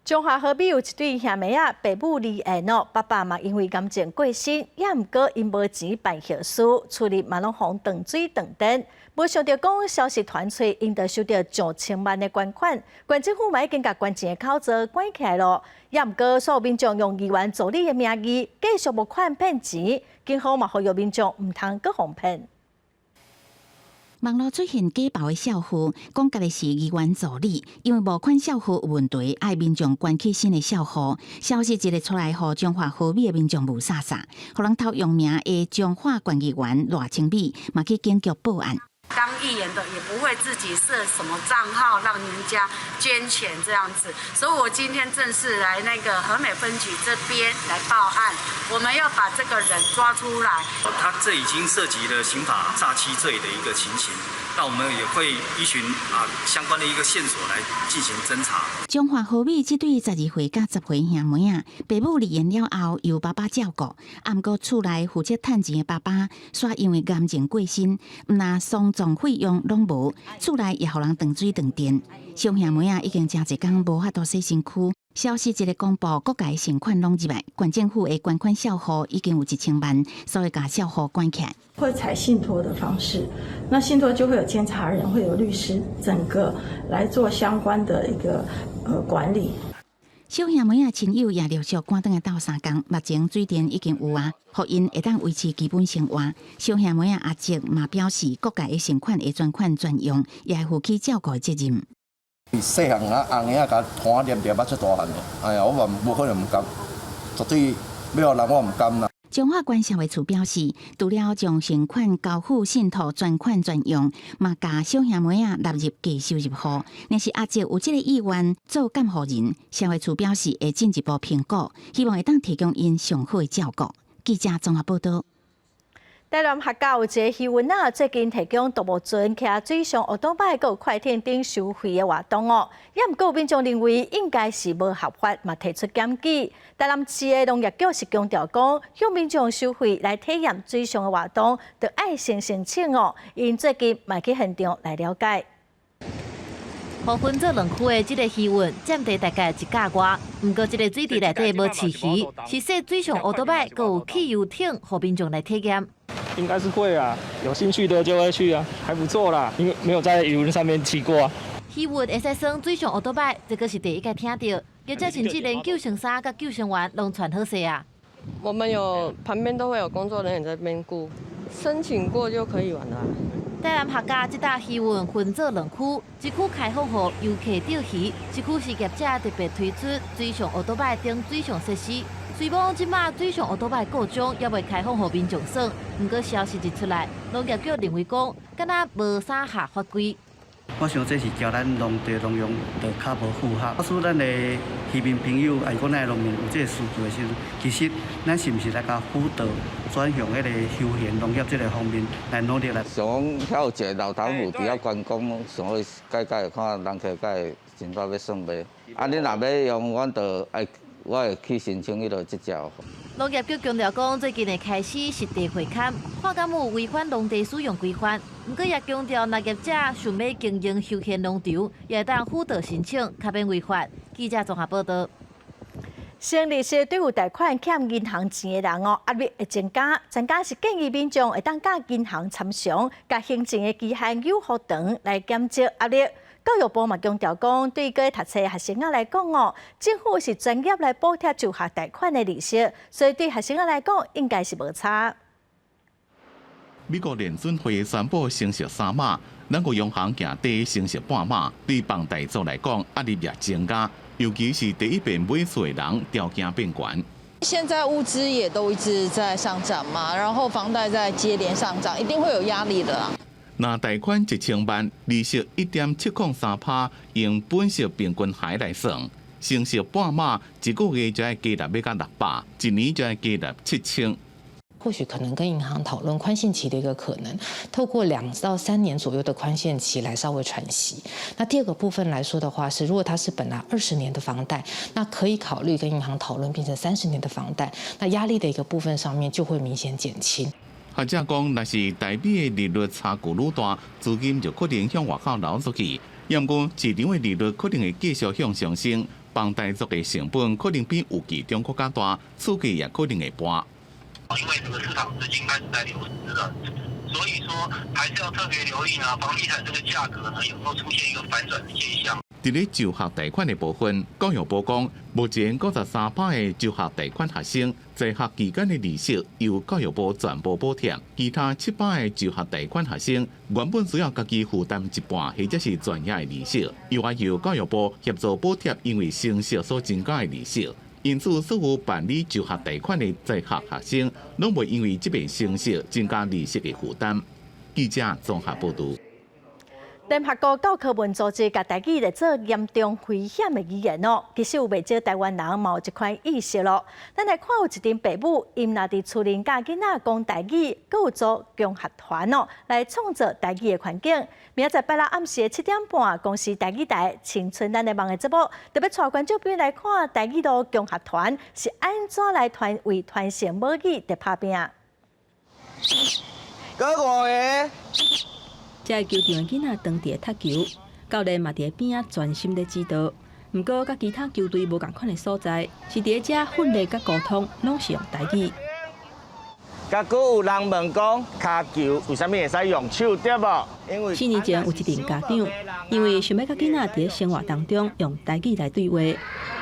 彰化和美有一對兄妹仔，爸母離異哦，爸爸嘛因為癌症過身，也毋過𪜶無錢辦後事，厝裡嘛攏予斷水斷電。無想著講消息傳出，𪜶就收著上千萬的捐款，縣政府嘛已經共捐錢的口座關起來囉。也毋過所有民眾用議員助理的名義繼續募款騙錢，警方嘛呼籲民眾毋通閣予騙。網路出現假冒的帳戶，講家己是議員助理，因為募款帳戶有問題，愛民眾捐去新的帳戶。消息一个出來，予彰化和美的民眾霧煞煞，予人偷用名的彰化縣議員賴清美嘛去警局報案。當議員的也不會自己設什麼賬號讓人家捐錢這樣子，所以我今天正式來那個和美分局這邊來報案，我們要把這個人抓出來。他這已經涉及了刑法詐欺罪的一個情形，那我們也會依循相關的一個線索來進行偵查。彰化和美這對12歲佮10歲兄妹仔，爸母離異了後由爸爸照顧，毋過厝內負責趁錢的爸爸，煞因為癌症過身，毋但喪葬費用攏無，厝內也予人斷水斷電。小兄妹仔已經誠濟工無法度洗身軀。消息一个公布，各界善款攏入來，縣政府的捐款帳戶已經有1000萬，所以共帳戶關起來。會採信託的方式，那信託就會有監察人，會有律師，整個來做相關的一個管理。小兄妹仔親友也陸續趕轉來鬥相共，目前水電已經有啊，予𪜶會當維持基本生活。小兄妹仔阿叔嘛表示，各界的善款會專款專用，也會負起照顧的責任。細漢啊，紅嬰仔共拖黏著，捌出大漢的。哎呀，我嘛無可能毋甘，絕對欲予人我毋甘啦。彰化縣社會處表示，除了將善款交付信託專款專用，嘛共小兄妹仔納入低收入戶。若是阿捷有這个意願做監護人，社會處表示會進一步評估，希望會當提供𪜶上好的照顧。記者綜合報道。台南客家有一个漁塭仔，最近提供獨木船、騎水上歐多擺、閣有快艇等收費的活動哦。也毋過有民眾認為應該是無合法，嘛提出檢舉。台南市的農業局是強調講，向民眾收費來體驗水上的活動，著愛先申請哦。𪜶最近嘛去現場來了解。予分做兩區的這个漁塭，佔地大概一甲外。毋過這个水池內底無飼魚，是設水上歐多擺，閣有汽油艇，予民眾來體驗。應該是會啊，有興趣的就會去啊，還不錯啦，因為沒有在漁塭上面騎過啊。漁塭會使耍水上歐多擺，這閣是第一擺聽著，業者甚至連救生衫佮救生員攏穿好勢啊。我們有旁邊都會有工作人員在那邊顧，申請過就可以玩啦。台南客家這搭漁塭分做兩區，一區開放予遊客釣魚，一區是業者特別推出水上歐多擺等水上設施。雖罔這馬水上歐多擺故障猶未開放予民眾耍，毋過消息一出來，農業局認為講，敢若無啥合法規。我想這是交咱農地農用就較無符合。假使咱的漁民朋友，抑是講咱的農民有這个需求的時陣，其實咱是毋是來共輔導轉向彼个休閒農業這个方面來努力來？想講遐有一个老頭母佇遐觀光，想欲改改看人客敢會真正欲耍袂？啊，你若欲用，阮就愛我會去申請彼个執照。農業局強調講，最近會開始實地會勘，看敢有違反農地使用規範。毋過也強調，若業者想欲經營休閒農場，也會當輔導申請，較免違法。記者綜合報道。升利息對有貸款欠銀行錢的人哦，壓力會增加。專家是建議民眾會當佮銀行參詳，共還錢的期限有予長來減少壓力。教育部嘛強調講，對閣讀冊學生仔來講哦，政府是專業來補貼就學貸款的利息，所以對學生仔來講應該是無差。美國聯準會宣布升息三碼，咱國央行行低升息半碼，對房貸族來講壓力也增加，尤其是第一遍買厝的人條件變懸。現在物資也都一直在上漲嘛，然後房貸在接連上漲，一定會有壓力的啦。若貸款1000萬，利息1.703趴，用本息平均還來算，升息半碼，一個月就愛加納欲到600，一年就愛加納7000。或許可能跟銀行討論寬限期的一個可能，透過2到3年左右的寬限期來稍微喘息。那第二個部分來說的話，是如果它是本來20年的房貸，那可以考慮跟銀行討論變成30年的房貸，那壓力的一個部分上面就會明顯減輕。學者講，若是台幣的利率差距愈大，資金就可能向外口流出去。毋過市場的利率可能會繼續向上升，房貸族的成本可能比預期中閣較大，厝價也可能會跌。因為這個市場資金開始在流失了，所以說還是要特別留意啊，房地產這個價格呢有沒有出現一個反轉的現象？佇咧就學貸款的部分，教育部講，目前93%的就學貸款學生在學期間的利息由教育部全部補貼，其他7%的就學貸款學生原本需要家己負擔一半或者是全額的利息，又愛由教育部協助補貼，因為升息所增加的利息。因此，所有辦理就學貸款的在學學生，攏袂因為這擺升息增加利息的負擔。記者綜合報導。聯合國教科文組織共台語列做嚴重危險的語言哦，其實有袂少台灣人嘛有這款意識囉。咱來看有一陣爸母，𪜶若佇厝內佮囡仔講台語，閣有組共學團哦，來創造台語的環境。明仔載拜六暗時的7點半，公視台語台《青春咱的夢》的節目，特別帶觀眾朋友來看台語路共學團是按怎來傳為傳承母語佇拍拚。閣五个。這个球場的囡仔當佇咧踢球，教練嘛佇咧邊仔專心咧指導。毋過，佮其他球隊無仝款的所在，是佇咧遮訓練佮溝通，攏是用台語。閣閣有人問講，跤球為啥物會使用手對無？因為4年前有一陣家長，因為想欲佮囡仔佇咧生活當中用台語來對話，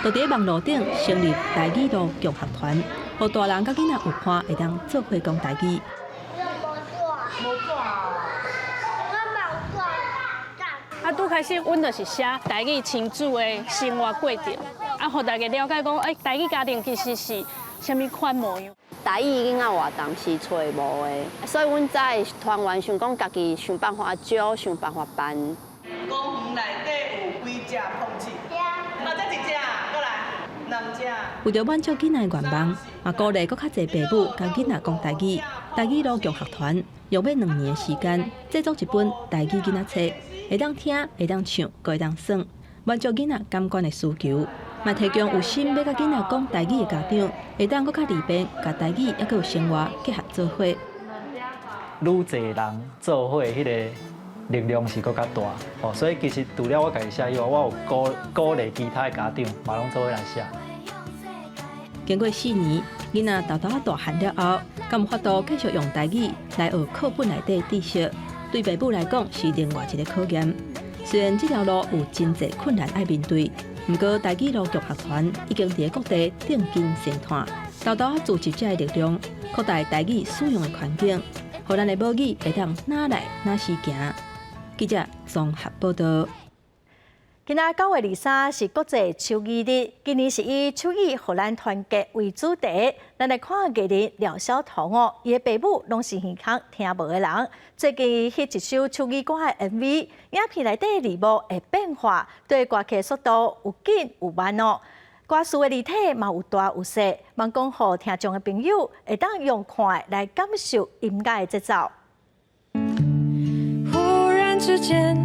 就佇咧網路頂成立台語路共學團，予大人佮囡仔有伴會當做伙講台語。無啊，拄開始，阮就是寫台語親子的生活過程，啊，予大家了解講，欸，台語家庭其實是啥物款模樣。台語囡仔活動是揣無的，所以阮遮的團員想講家己想辦法招，想辦法辦。公園內底有幾隻碰子？嘛，這一隻，過來，兩隻。為著滿足囡仔的願望，嘛鼓勵閣較濟爸母共囡仔講台語。台語路共學團用欲2年的時間製作一本台語囡仔冊，會當聽，會當唱，閣會當耍，滿足囡仔感官的需求。嘛提供有心欲共囡仔講台語的家長，會當閣較利便，共台語猶閣有生活結合做伙。愈濟人做伙，彼个力量是閣較大哦。所以其實除了我家己寫以外，我有鼓勵其他的家長嘛攏做伙來寫。經過4年，囡仔沓沓仔大漢了後，敢有法度繼續用台語來學課本內底知識？對爸母來講是另外一個考驗。雖然這條路有真濟困難愛面對，毋過台語路共學團已經佇各地定根生湠，沓沓仔聚集遮的力量，擴大台語使用的環境，予咱的母語會當哪來哪時行。記者綜合報道。今仔9月23是國際手語日，今年是以手語予咱團結為主題。咱來看藝人廖曉彤哦，伊的爸母攏是耳孔聽無的人。最近翕一首手語歌的 MV，影片內底字幕會變化，對歌曲速度有緊有慢哦。歌詞的字體嘛有大有細，望講予聽障的朋友會當用看的來感受音樂的節奏。忽然之間，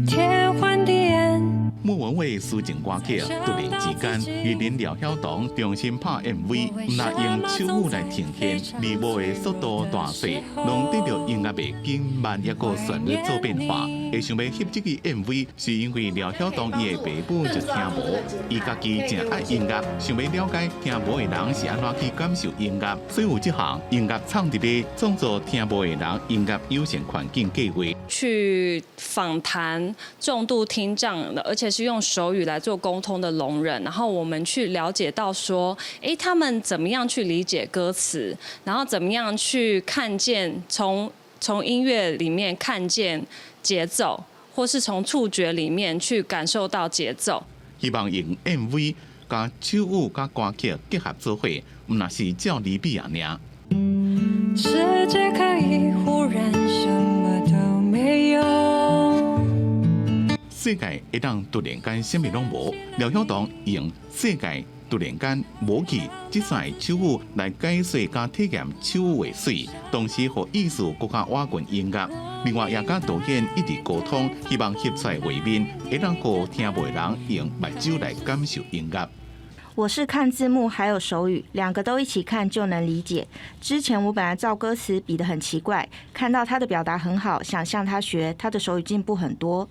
天昏地暗。莫文蔚抒情歌曲，突然之間，藝人廖曉彤重新拍 MV，毋但用手語來呈現，字幕的速度大細，攏跟著音樂的緊慢抑閣旋律做變化。會想欲翕這個 MV，是因為廖曉彤伊的爸母就聽無，伊家己誠愛音樂，想欲了解聽無的人是按怎去感受音樂，所以有這項音樂創佇咧創造聽無的人音樂友善環境計劃。去訪談重度聽障的，而且是用手語來做溝通的聾人，然後我們去了解到說，哎，他們怎麼樣去理解歌詞，然後怎麼樣去看見從音樂裡面看見節奏，或是從觸覺裡面去感受到節奏。希望用 MV 共手語佮歌曲結合做伙，毋但是照離比爾。世界可以忽然什麼都沒有。世界會當突然間啥物攏無，廖曉彤用世界突然間無去，這三个手語來解說佮體驗手語的媠，同時予意思閣較倚近音樂。另外，也佮導演一直溝通，希望翕出來畫面會當予聽無的人用目睭來感受音樂。我是看字幕還有手語，兩個都一起看就能理解。之前我本來照歌詞比得很奇怪，看到他的表達很好，想向他學，他的手語進步很多。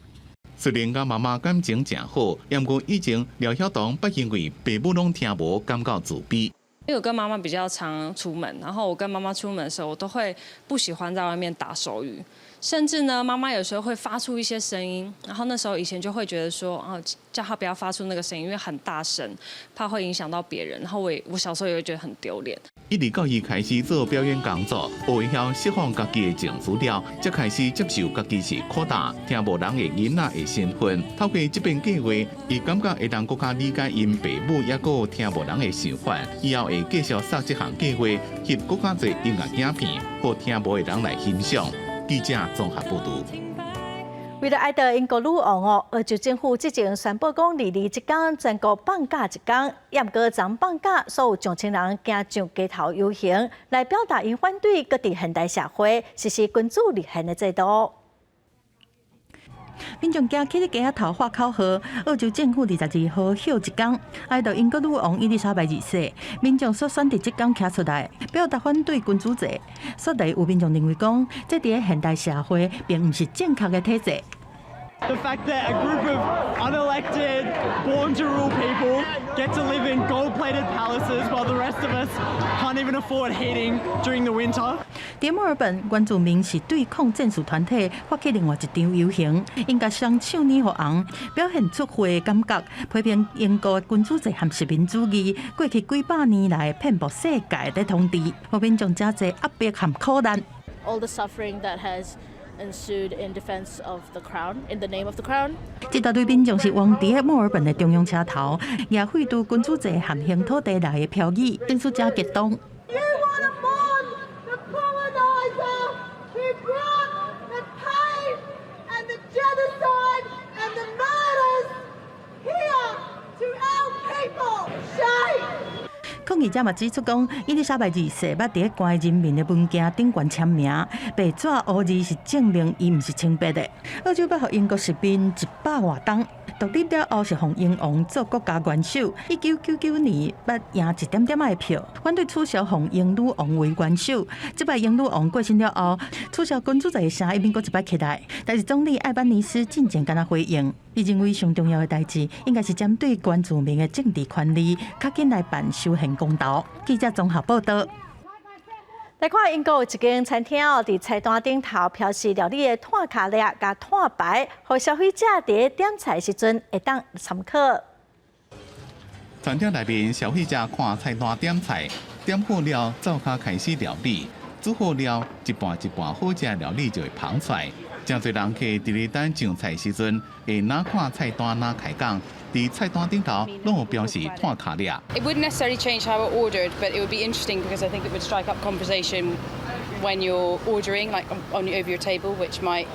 雖然佮媽媽感情誠好，毋過以前廖曉彤捌因為爸母攏聽無，感覺自卑。因為我跟媽媽比較常出門，然後我跟媽媽出門的時候，我都會不喜歡在外面打手語，甚至呢，媽媽有時候會發出一些聲音，然後那時候以前就會覺得說，哦，叫她不要發出那個聲音，因為很大聲，怕會影響到別人。然後我小時候也會覺得很丟臉。一直到伊開始做表演工作，學會曉釋放家己的情緒了，才開始接受家己是擴大聽無人的囡仔的身份。透過這遍計劃，伊感覺會當閣較理解𪜶爸母抑閣聽無人的想法，以後會繼續紲這項計劃，翕閣較濟音樂影片，予聽無的人來欣賞。記者綜合報導。為著哀悼英國女王哦，澳洲政府之前宣布講，二二這工全國放假一工，也毋過昨放假，所有上千人行上街頭遊行，來表達𪜶反對閣佇現代社會實施君主立憲的制度。民眾行起佇街仔頭喊口號，澳洲政府22號休一工，哀悼英國女王伊麗莎白二世。民眾所選擇這工徛出來，表達反對君主制。所以有民眾認為講，這佇現代社會並毋是正確的體制。 The fact that a group of unelected, born to rule people get to live in gold-plated palaces while the rest of us can't even afford heating during the winter. 佇墨爾本，原住民是對抗戰士團體發起另外一場遊行，𪜶共雙手捏予紅，表現出血的感覺，批評英國的君主制和殖民主義過去幾百年來遍佈世界的統治，予民眾誠濟壓迫和苦難。 All the suffering that has Ensued in defense of the crown, in the name of the crown. 這大隊民眾是往佇墨爾本的中央車頭，舉廢除君主制現行土地來的標語，情緒誠激動。 You want to mourn the colonizer who brought the pain and the genocide and the murders here to our people. Shame! 抗議者嘛指出講，伊麗莎白二世捌佇咧關人民的文件頂懸簽名，白紙烏字是證明伊毋是清白的。澳洲捌予英國殖民100外冬，獨立了後是予英王做國家元首。1999年捌贏一點點仔的票，反對取消予英女王為元首。這擺英女王過身了後，取消君主制的聲音閣一擺起來。但是總理艾班尼斯進前敢若回應，伊認為上重要的代誌應該是針對原住民的政治權利，較緊來辦修憲公投。記者綜合報道。來看英國有一間餐廳哦，佇菜單頂頭標示料理的碳跤力佮碳排，予消費者佇點菜時陣會當參考。餐廳內面消費者看菜單點菜，點好了灶跤開始料理，煮好了，一盤一盤好食料理就會捧出來。誠濟人客佇咧等上菜時陣，會若看菜單若開講，佇菜單頂頭攏有標示碳跤力。 It wouldn't necessarily change how I ordered, but it would be interesting because I think it would strike up conversation when you're ordering, like on over your table, which might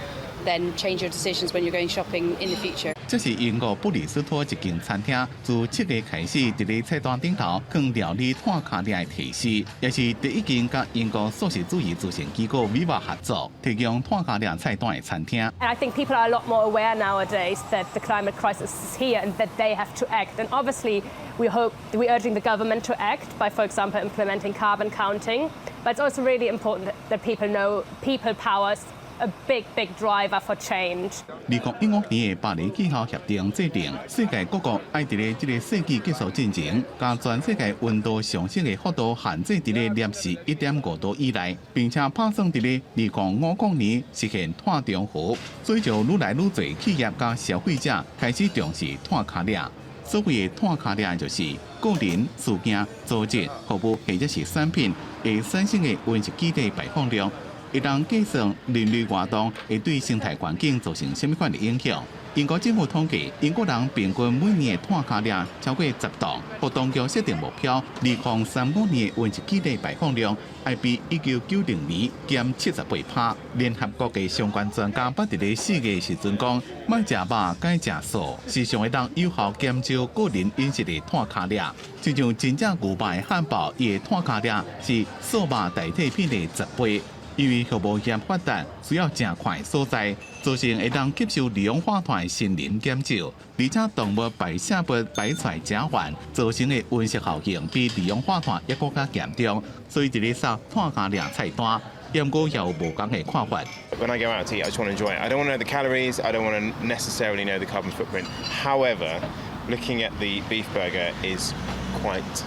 then change your decisions when you're going shopping in the future. 這是英國布里斯托一間餐廳，自7月開始，佇咧菜單頂頭放料理碳跤力的提示，也是第一間佮英國素食主義慈善機構 Viva 合作，提供碳跤力菜單的餐廳。 And I think people are a lot more aware nowadays that the climate crisis is here and that they have to act. And obviously, we hope we're urging the government to act by, for example, implementing carbon counting. But it's also really important that people know people power is a big, big driver for change. 2015年的巴黎氣候協定制定，世界各國愛佇咧這个世紀結束進前，將全世界溫度上升的幅度限制佇咧攝氏1.5度以內，並且拍算佇咧2050年實現碳中和。所以就愈來愈濟企業佮消費者開始重視碳跤力。所謂的碳跤力，就是個人、事件、組織、服務或者是產品會產生的溫室氣體排放量。會當計算人類活動會對生態環境造成啥物款的影響。英國政府統計，英國人平均每年的碳跤力超過10噸，予當局設定目標，2035年的溫室氣體排放量愛比1990年減78%。聯合國的相關專家捌佇咧4月時陣講，莫食肉，改食素，是上會當有效減少個人飲食的碳跤力。親像真正牛肉的漢堡，伊的碳跤力是素肉代替品的10倍。因為服務業發達，需要誠寬所在，造成會當吸收二氧化碳的森林減少，而且動物排泄物排出來甲烷造成的溫室效應比二氧化碳猶閣較嚴重，所以佇咧掃碳跤力菜單，毋過也有無仝的看法。 When I go out to eat, I just want to enjoy it. I don't want to know the calories. I don't want to necessarily know the carbon footprint. However, looking at the beef burger is quite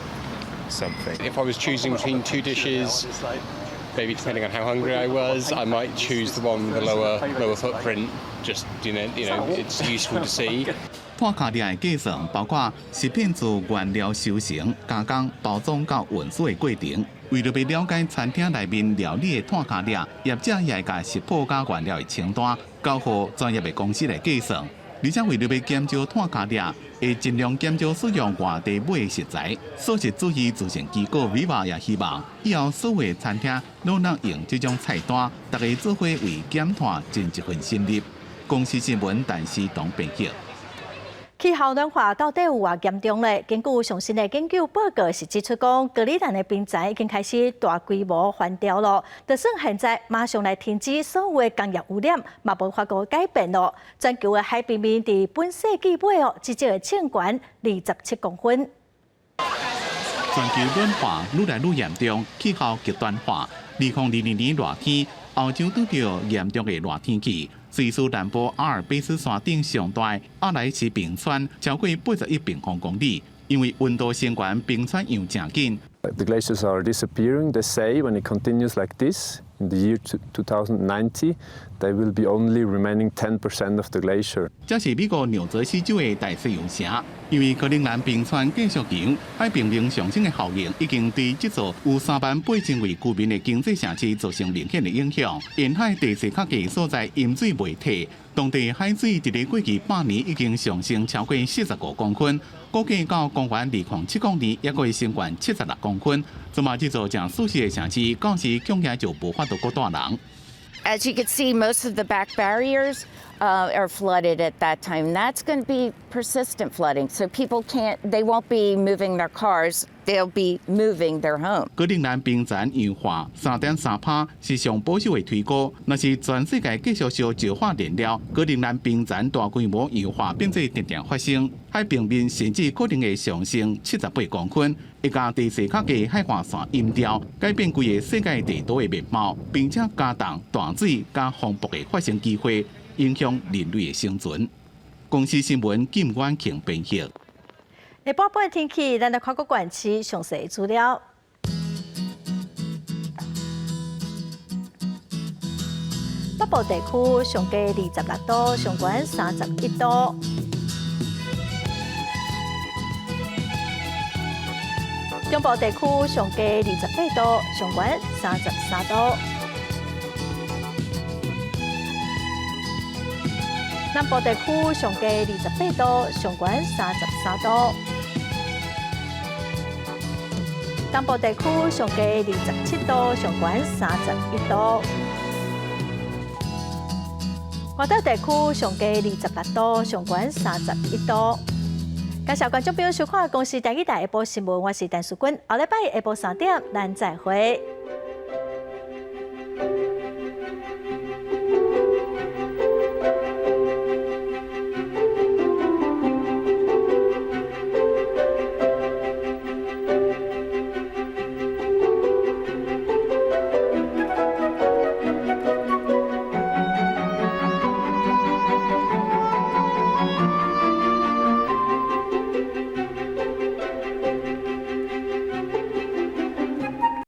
something. If I was choosing between two dishes, maybe depending on how hungry I was, I might choose the one with the lower footprint. Just it's useful to see. 碳跤力的計算包括食品自原料收成、加工、包裝到運輸的過程。為著欲了解餐廳內面料理的碳跤力，業者也會共食譜佮原料的清單交予專業的公司來計算。而且為著欲減少碳跤力，會盡量減少使用外地買的食材。素食主義慈善機構 Viva 也希望以後所有餐廳攏能用這種菜單，大家做伙為減碳盡一份心力。公視新聞，陳思東編輯。氣候暖化到底有偌嚴重咧？根據上新的研究報告是指出講，格陵蘭的冰層已經開始大規模翻掉囉。就算現在馬上來停止所有的工業污染，嘛無法度改變囉。全球的海平面佇本世紀尾哦，至少會升懸27公分。全球暖化愈來愈嚴重，氣候極端化。2022年熱天，歐洲拄著嚴重的熱天氣。瑞士南部阿爾卑斯山頂上大阿萊奇冰川超過81平方公里，因為溫度升懸，冰川融誠緊。 The glaciers are disappearing. They say when it continues like this, In the year 2090, there will be only remaining 10% of the glacier. 這是美國紐澤西州的大西洋城，因為格陵蘭冰川繼續融，海平面上升的效應已經對這座有3萬8千位居民的經濟城市造成明顯的影響。沿海地勢較低所在淹水袂退，當地海水佇咧過去100年已經上升超過45公分，估計到公元2070年，猶閣會升懸76公分。這馬這座誠舒適的城市，到時恐驚就無法度閣蹛人。 As you can see, most of the back barriers are flooded at that time. That's going to be persistent flooding, so people can't, they won't be moving their cars, they'll be moving their home. 格陵蘭冰層融化3.3趴是上保守的推估，若是全世界繼續燒石化燃料，格陵蘭冰層大規模融化變做定定發生，海平面甚至可能會上升78公分，會共地勢較低海岸線淹掉，改變規個世界地圖的面貌，並且加重大水佮風暴的發生機會，影響人類的生存。公視新聞金婉慶編譯。下晡半天氣，咱來看各縣市詳細資料。北部地區上低26度，上懸31度。中部地區上低28度，上懸33度。南部地區上低28度，上懸33度。東部地區上低27度，上懸31度。外島地區上低26度，上懸31度。感謝觀眾朋友收看《公視台語台》下晡新聞，我是陳淑君。後禮拜下晡3點，咱再會。